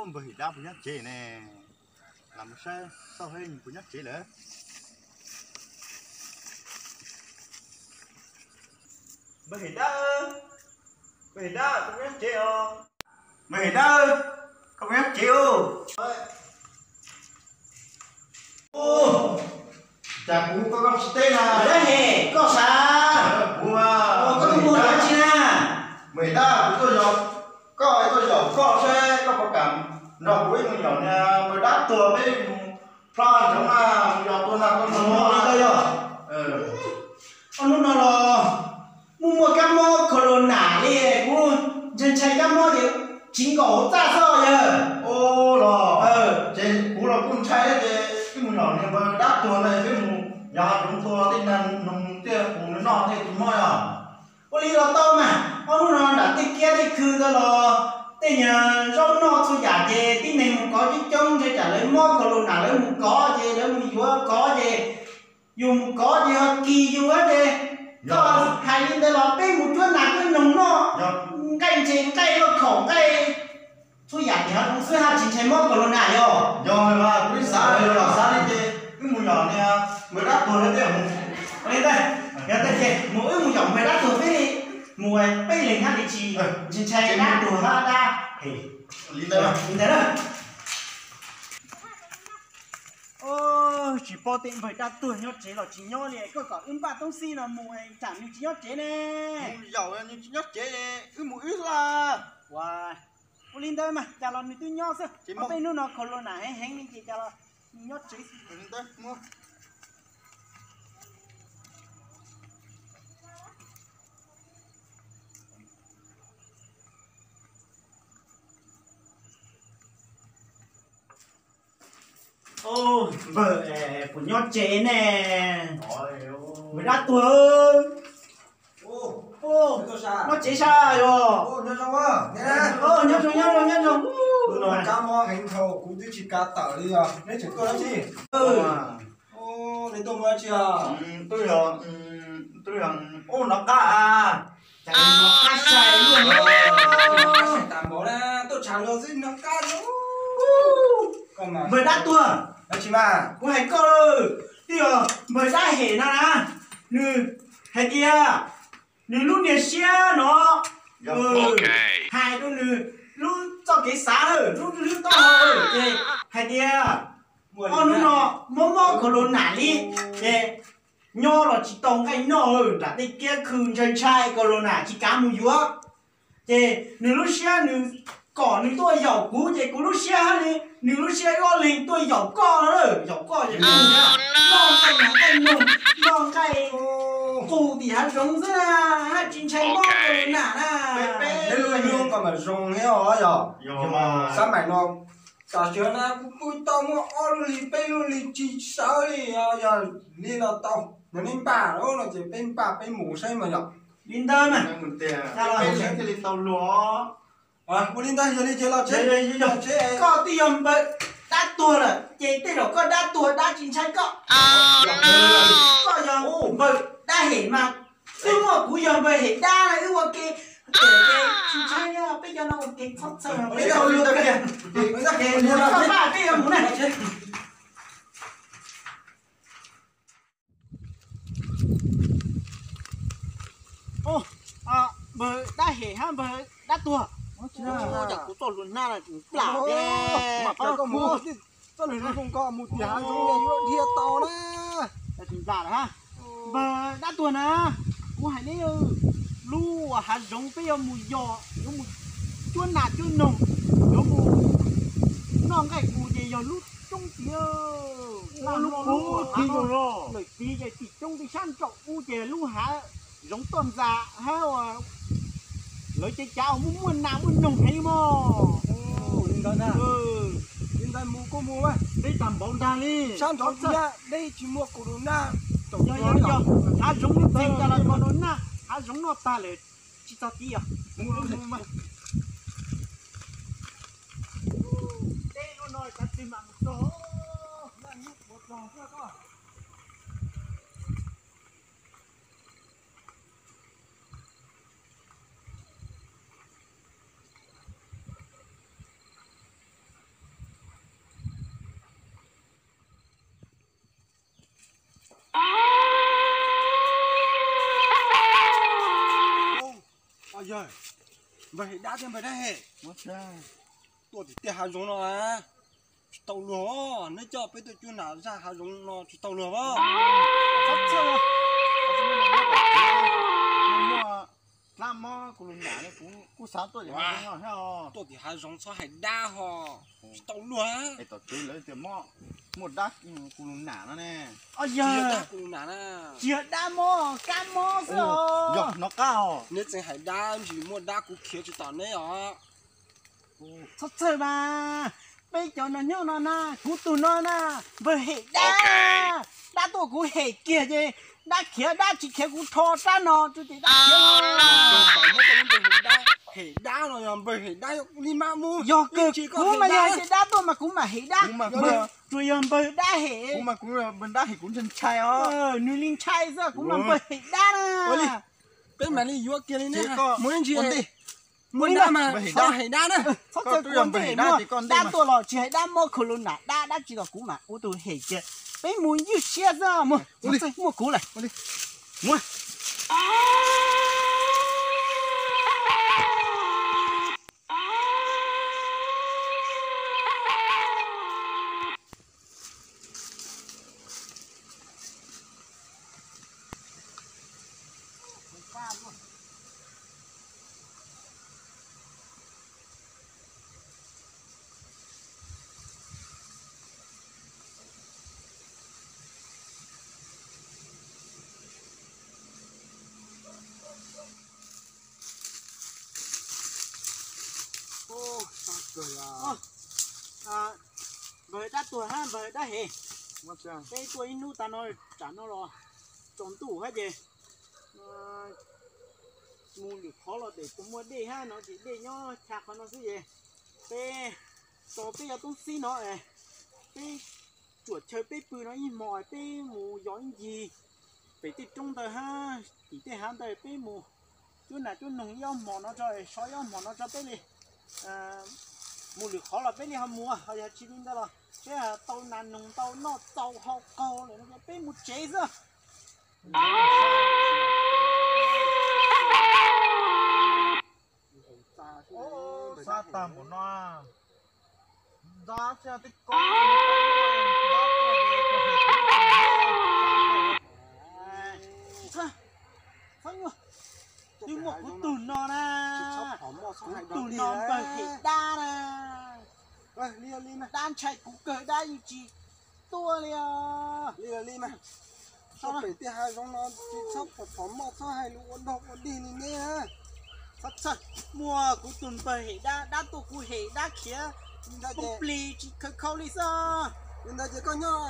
Npawg Hem Dab puas nyob tsev ne? Los mus saib xauj seb nws puas nyob tsev lawm. Npawg Hem Dab, Npawg Hem Dab, koj puas nyob tsev os? Npawg Hem Dab, koj puas nyob tsev os? Cas kuv koj koj tsis teb na? Dab Hem, koj sav? Kuv, koj tuaj muag dab tsi na? Npawg Hem Dab, kuv tuaj yos koj, tuaj yaum koj seb koj puas kam nrog kuv ib mus yaum niag Npawg Dab Tuag peb mus plhoj zoov na, mus yos tua nas tua noog li ntawd yog. Ob hnub no los muaj muaj kab mob corona li, kuv ntshai ntshai kab mob ces tsiv nkaum hauv txaj xwb yawg. Los ces kuv los kuj ntshai thiab ces wb mus yaum niag Npawg Dab Tuag na, peb mus yos hav zoov tua tej nas noog tej qus noj thiaj tsis mob yog. Ua li los tau mas, ob hnub no nram tej kiab tej khw ntawd los tej nyuag zaub noj txhua yam ces tib neeg mus kov coob coob, ntshe tsam lawv mob corona lawv mus kov ces lawv mus yuav kov ces yus mus kov ces ho kis yus ces koj hais li ntawd los peb mus cuab nas cuab noog noj, nqaij ntses nqaij lauj kaub nqaij txhua yam ces hav zoov xwb haj tsis ntshai mob corona yog. Yog, kuv xav li ces wb mus yaum niag Npawg Dab Tuag thiab. Ua li ntawd, yog tias ces mus wb mus yaum Npawg Dab Tuag peb li, mus peb leeg haj li tsis ntshai dab tuag hab dab hem li ntawd. Li ntawd na. Tsis paub tej Npawg Dab Tuag nyob tsev los tsis nyob li, koj kom wb npaj toob xib no mus tsam nws tsis nyob tsev ne. Mus yaum nws tsis nyob tsev, wb mus wb xwb. Ua li ntawd mas cas los nws twb nyob xwb, peb hnub no corona heev heev li ces cas los nws nyob tsev xwb. Npawg, puas nyob tsev ne? Npawg Dab Tuag. Nyob tsev sab yog? Nyob zoo, nyob zoo, nyob zoo. Hnub no kab mob heev dhau kuv twb tsis kav tawm li os, neb tseem tuaj dab tsi? Neb tuaj muaj dab tsi os? Twb yog, twb yog, ub, nov qab a. Cas nov qab sai luaj li. Nov qab sai tas npaum na, tuaj tshav luag xwb nov qab. Npawg Dab Tuag, dab tsi mas kuv hais koj, twb yog npawg Dab Hem no na, nws hais tias nws lub niag siab no hais rau nws lub txoj kev xav lawm, lub hlwb taub hau ces hais tias ob hnub no mob mob corona li ces nyob los tsis tau nqaij noj, nram tej kiab khw ntshai ntshai corona tsis kav mus yuav. Ces nws lub siab nws kom nws tuaj yaum kuv ces kuv lub siab hab li nws lub siab ib ob leeg tuaj yaum koj, yaum koj ces noj nqaij noj nqaij noog, noj nqaij qus tim hav zoov xwb na, hab tsis ntshai mob corona na. Peb lub hlwb koj mas zoo thiab os yog. Xab maim no tam sim no kuv pw tau muaj ob lub hli peb lub hli tsis sawv li, yog li los tau, yog nej npaj no ces peb npaj peb mus saib mas yog. Li ntawd mas peb thiaj li tau luag. Ua li ntawd yog li ces los tsev. Koj twb yog npawg Dab Tuag lawm ces tej zaum koj dab tuag dab tsis ntshai koj. Koj yog npawg Dab Hem mas twb muaj kuv yog npawg Hem Dab na, wb ua ke tsis ntshai, peb cov no ua ke txhob txhawj. Koj npaj peb yuav mus na. Npawg Dab Hem hab npawg Dab Tuag, cas kuv txoj hlua hnab no tseem plam thiab. Txoj hlua zoo koj mus tiag zoo yuav dhia tau na. Npawg Dab Tuag na, kuv hais neb, lub hav zoov peb yuav mus yos, yuav mus cuab nas cuab noog, yuav mus noj nqaij qus ces yog lub roob tid. Lub hav, lawm tid ces tim roob tim sab nraum ub ces lub hav zoov toj ntxas hab uas lawv cev cav uas muaj muaj nas muaj noog heev mog. Li ntawd mus kuj mus, deb tag npaum ntag li. Sab nraud tiag deb tsis muaj corona. Yog, yog, hav zoov noj tag, corona, hav zoov noj tag lawm tsis txog tid os. Deb lub no cov twg mam mus txog. Yog, npawg hem dab thiab npawg dab hem tuaj tim tej hav zoov no tsis tau luag, neb coj peb tuaj cuab nas zaj hav zoov no tsis tau luag as. Txhob txhawj, muaj dab mob kuv lus nam, kuv xav tuaj tim hav zoov thiab. Tuaj tim hav zoov txhob hais dab ho, tsis tau luag. Es tom tsev lawv tias mob, muaj dab kuv lus nam no ne. Yog, tsis yog dab mob, kab mob xwb os. Yog hnov qab os. Neb tseem hais dab ntsis, muaj dab kuv khiav tsis tom neb os. Txhob txhawj mas, peb cov no nyob no na, kuv tus no na, npawg hem dab. Dab tuaj kuv hem kiag ces dab khiav, dab tsis khiav kuv rho rab no rau ces dab khiav. Hem dab no yog npawg hem dab li mab mub. Yog kawg, kuv mas yog hais tias dab tuaj mas kuv mam hem dab. Tsuas yog npawg dab hem. Kuv mas kuv npawg dab hem kuv ntshai ntshai os. Nws li ntshai xwb, kuv mas npawg hem dab na. Peb mam li yuav kiag li ne. Mus ib ntsis. Muaj dab mas txhob hem dab na. Txhob txhawj, kuv npawg hem dab, dab tuaj los tsis hais dab mob khaus lus nam dab dab tsi los kuv mam ua tus hem kiag. Peb mus ywj siab xwb, muaj kuv lawm. Mus. Npawg dab tuag hab npawg dab hem, peb tuaj ib hnub tas no, tsam no los tsaus ntuj hab ces mus lwm qhov los pem puas muaj dej hab no ces dej nyob chaw qhov no xwb ces peb tso peb cov tub xib no, peb tsuam chaw peb pw no ib hmo, peb mus yos ib ncig pem tej roob ntawd hab tim tej hav ntawd, peb mus cuab nas cuab noog ib ob hmos no tso, so ib ob hmos no tso peb li mus lwm qhov los peb li ho mus, ho yog tsis li ntawd los seb tau nas noog tau noj txaus haus qaug lawm no ces peb mus tsev xwb. Sab tag npaum no, ntxab xwb tej ko. Twb muaj kuv tug no na, kuv tug no npawg hem dab na. Dab ntshai kuv kawg, dab yeej tsis tuaj li os. Li os, li mas, txhob pem tej hav zoov no tsis txhob phom moj, txhob hais lus ua dog ua dig li neb. Txhob txhawj, muaj kuv tus npawg hem dab, dab tuaj kuv hem dab khiav poob plig tsis khaws khau li xwb. Li ntawd ces koj nyob,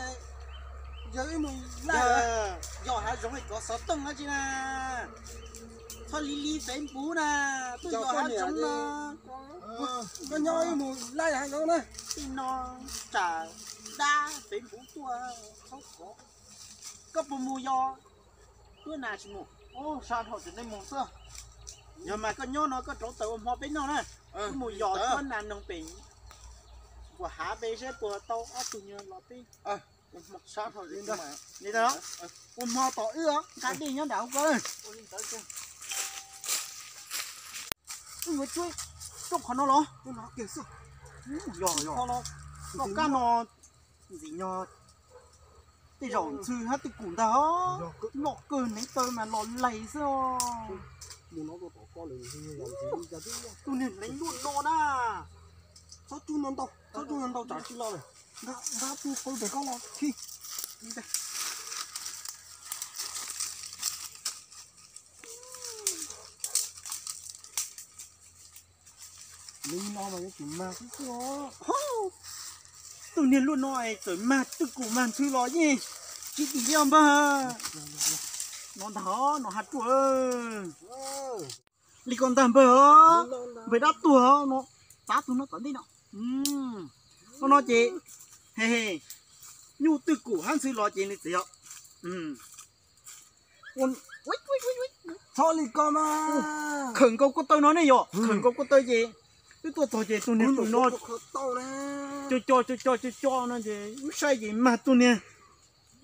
yog wb mus laij yos hav zoov es kov xov tooj dab tsi na. Txhob li li Facebook na, tuaj yos hav zoov no. Koj nyob wb mus laij hav zoov na. Tej no tsam dab Facebook tuaj txhob kov. Koj puas mus yos cuab nas tsis mus? Sab dhau tseem nej mus xwb. Yog mas koj nyob no koj rauv taws ua hmo peb noj na. Wb mus yos cuab nas noog pem npuas hav peb seb puas tau ob tug nyuag los peb. Sab dhau li ntawd, ua hmo tom wb os, nqa dej nyob nram hauv ko. Wb yuav cuab rooj qhov no los? Yog, yog, qhov no, loj kab no ntxim nyog tej zaum ntxhw hab twj kum ntag. Loj kawg, hneev taw mas los laig xwb. Tus niag hneev luaj no na. Txhob tsuj ntau, txhob tsuj ntau tsam tsis los lawm. Nqa, nqa tus qau pem koj los khi. Li no mas yuav tsum mag xwb xwb os. Tus niag luaj no es txawm mag twj kum mag ntxhw los yeej tsis dim li os npawg. No ntag, no hab ruaj. Li ko ntag npawg os, npawg dab tuag no, txav tus no tom ntej no. No no ces, he he, nyuj twj kum hab ntxhw los ces nws txiv os. Txhob li ko mas. Khawm nkaus ko taw no ne yom, khawm nkaus ko taw ces wb tuaj txog ces tus niag pw no co co co co co co no ces wb saib ces mag tus niag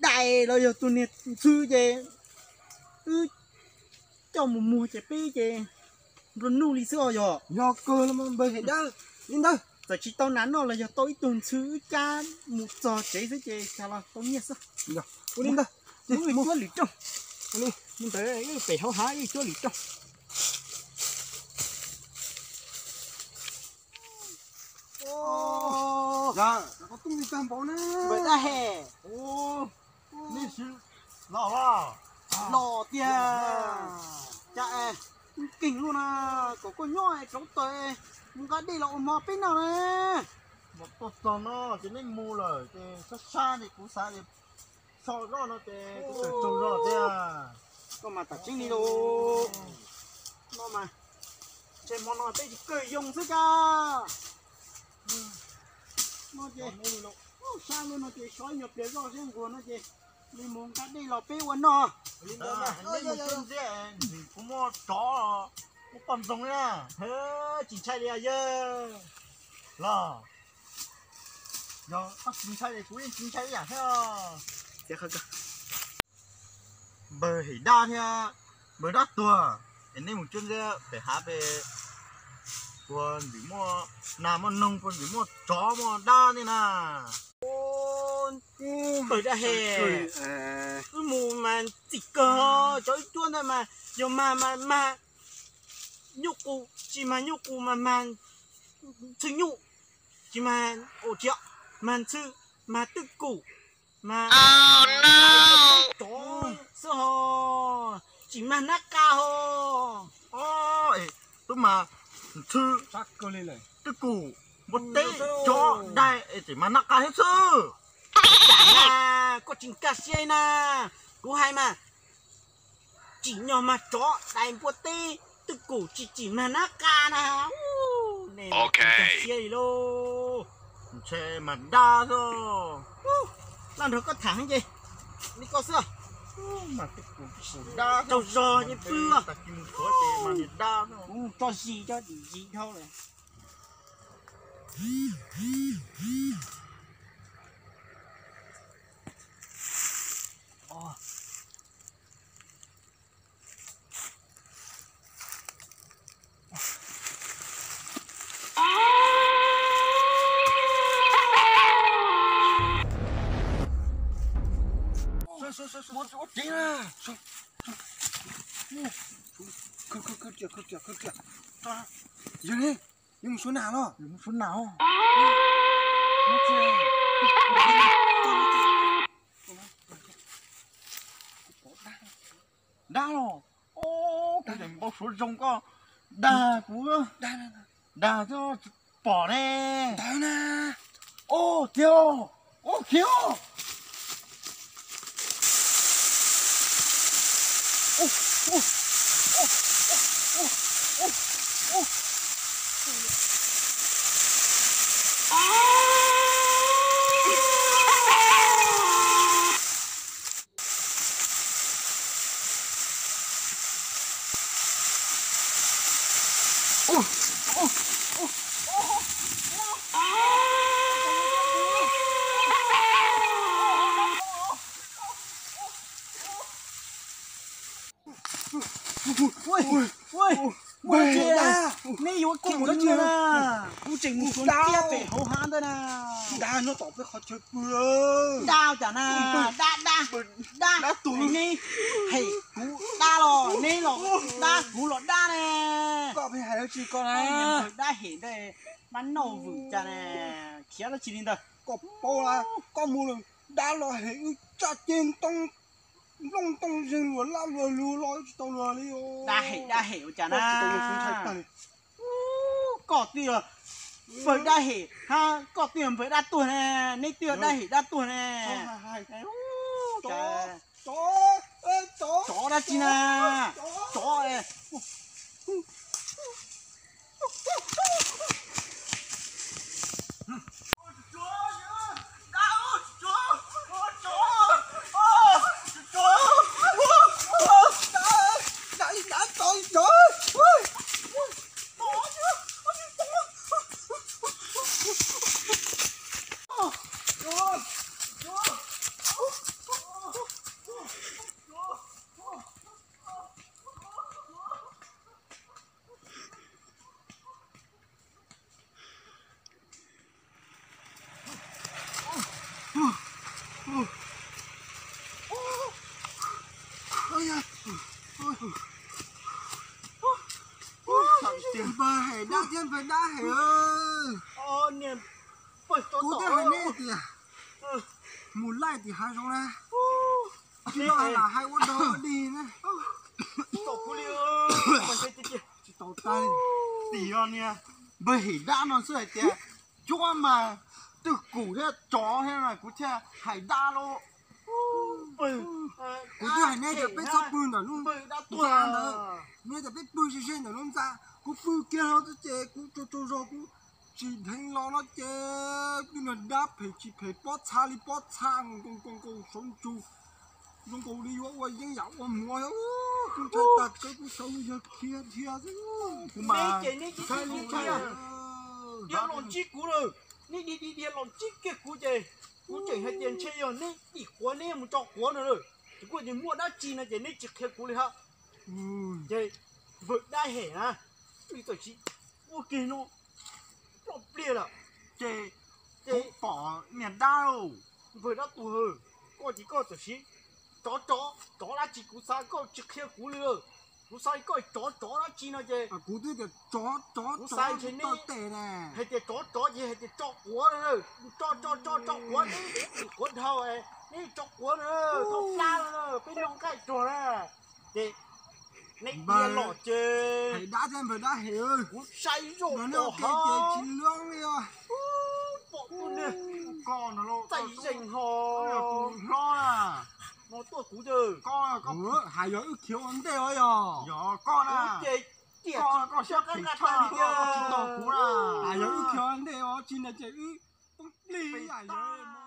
dais los yog tus niag ntxhw ces wb coj mus muag ces peb ces Nplua nuj li xwb os yog. Yog kawg los mas npawg Hais Dab. Li ntawd, txawm tsis tau nas noj los yog tau ib tug ntxhw wb cab mus txog tsev xwb ces cas los tau nyiaj xwb. Ua li ntawd, mus cuab lwm rooj. Mus ntawd pem hauv hav ib cuab lwm rooj. Npawg Dab Hem. Los tiag. Cas nkeeg luaj na, kom koj nyob rauv taws mus nqa dej los ua hmo peb noj na. Mas tuaj txog no ces nej mus lawm ces sab sab ces kuv xav tias so zoj no ces kuv tseem tsaug zog thiab. Koj mas tam tseeb li lauj. No mas, ntshe hmo no peb tsis kawg yoo xwb cas. No ces, sab luaj no ces so ib nyuag pliag zoj seb nquag no ces li mus nqa dej los peb ua noj. Nej mus cuab ntxiab, kuv muaj tsov, muaj poj ntxoog na. Tsis ntshai li yawg. Los, yog koj tsis ntshai ces kuv yeej tsis ntshai ib yam thiab. Npawg Hem Dab thiab npawg Dab Tuag, es nej mus cuab ntxiab pem hav pem, puas ntxim muaj nas muaj noog, puas ntxim muaj tsov muaj dab nej na? Npawg Dab Hem, wb mus mas txim kawg, cov wb cuab ntawd mas yog mag mas mag nyuj qus, tsis mag nyuj qus mas mag ntxhw nyuj, tsis mag, tsis, mag ntxhw, mag twj kum, mag tsov xwb ho, tsis mag nab qa ho. Twb mag ntxhw, twj kum, npua teb, tsov, dais es tseem mag nab qa thiab xwb. Koj tsis nkag siab na, kuv hais mas tsim nyog mag tsov dais npua teb twj kum, tsis tsim mag nab qa na. Nej nkag siab li lauj. Ntshe mag dab xwb. Laj nrog koj tham ces li koj xwb. Tsaug zog ces pw. Kuv tso zis cov dim zis dhau lawm. Ua tsev na. Yog li, yuav mus suav nas los? Yuav mus suav nas. Dab los? Kuv tseem npau suav zoo koj. Dag kuv, dag tsis pom ne. Ntawd na. Os, tiag os. Os, khiav os. Ua, ua, neb yuav keem dab tsi na? Kuv tseem mus suav ntiab pem hauv hav ntawd na. Dab nyob tom peb qhov chaw pw. Dab cas na? Dab, dab, dab, neb hem kuv dab los neb los dab, kuv los dab ne. Koj pheej hais dab tsi koj na? Dab hem ntawd, dab noj vwm cas ne? Khiav dab tsi li ntawd? Koj paub, koj mus lawm, dab los hem wb tsaj ceg ntoo, nplooj ntoo zeeg luag laj luag lug los tsis tau luag li. Dab hem, dab hem ua cas na? Koj twb yog npawg dab hem hab koj twb yog npawg dab tuag ne, neb twb yog dab hem dab tuag ne. Tsov dab tsi na? Tsov. Npawg hem dab thiab npawg dab hem. Kuv twb hais nej tias mus laij tim hav zoov na, tsis lam hais ua dog ua dig na. Tsis tau tas li. Tim no niag npawg hem dab no xwb hais tias cuab mas twj kum thiab tsov thiab na kuv thiaj hais dab lauj. Kuv twb hais nej tias peb txhob pw ntawm lub ntxa ntawd, nej tias peb pw ze ze ntawm lub ntxa, kuv pw kiag no xwb ces kuv tsaug tsaug zog kuv tsis dheev los no ces twb niag dab phem tsis phem pob txha li pob txha nkaus nkaus nkaus saum ntsug zoo nkaus li yuav ua yeeb yam ua muv. Kuv ntshai tas kawg kuv sawv yog khiav dhia xwb. Kuv mas ntshai li ntshai. Dhia los ntsib kuv lawm, nej dhia dhia dhia los ntsib kiag kuv ces kuv tseem hais tias ntshe yog neb dim quav neb mus tso quav no lawm, ces kuv tias muaj dab tsi no ces neb tsis qhia kuv li hab. Ces npawg dab hem na, wb txawm sis ua kiag no ploj pliaj lawm. Ces kuv pom niag dab lauj. Npawg dab tuag, koj ces koj txawm sis tsov tsov tsov dab tsi kuv xav koj tsis qhia kuv li. Kuv xav koj tsov tsov dab tsi no ces kuv twb tias tsov tsov kuv xav tsov ntshe neb tau tes na. Hais tias tsov tsov ces hais tias tso quav no, tso tso tso tso quav, neb dim quav dhau, neb tso quav no, thauj plab no, peb noj nqaij rog na. Ces neb dhia los ces hais dab thiab npawg dab hem, kuv saib zoj no ces tsis loob li os. Pom tus niag koj no txaij zeeg ho hlob na, no tuaj kuv ces koj hais yog wb khiav ua ntej os yog. Yog koj na, ces koj siab phem tshaj li koj tsis tos kuv na. Hais yog wb khiav ua ntej os tsis ntawd ces wb poob plig yam yog.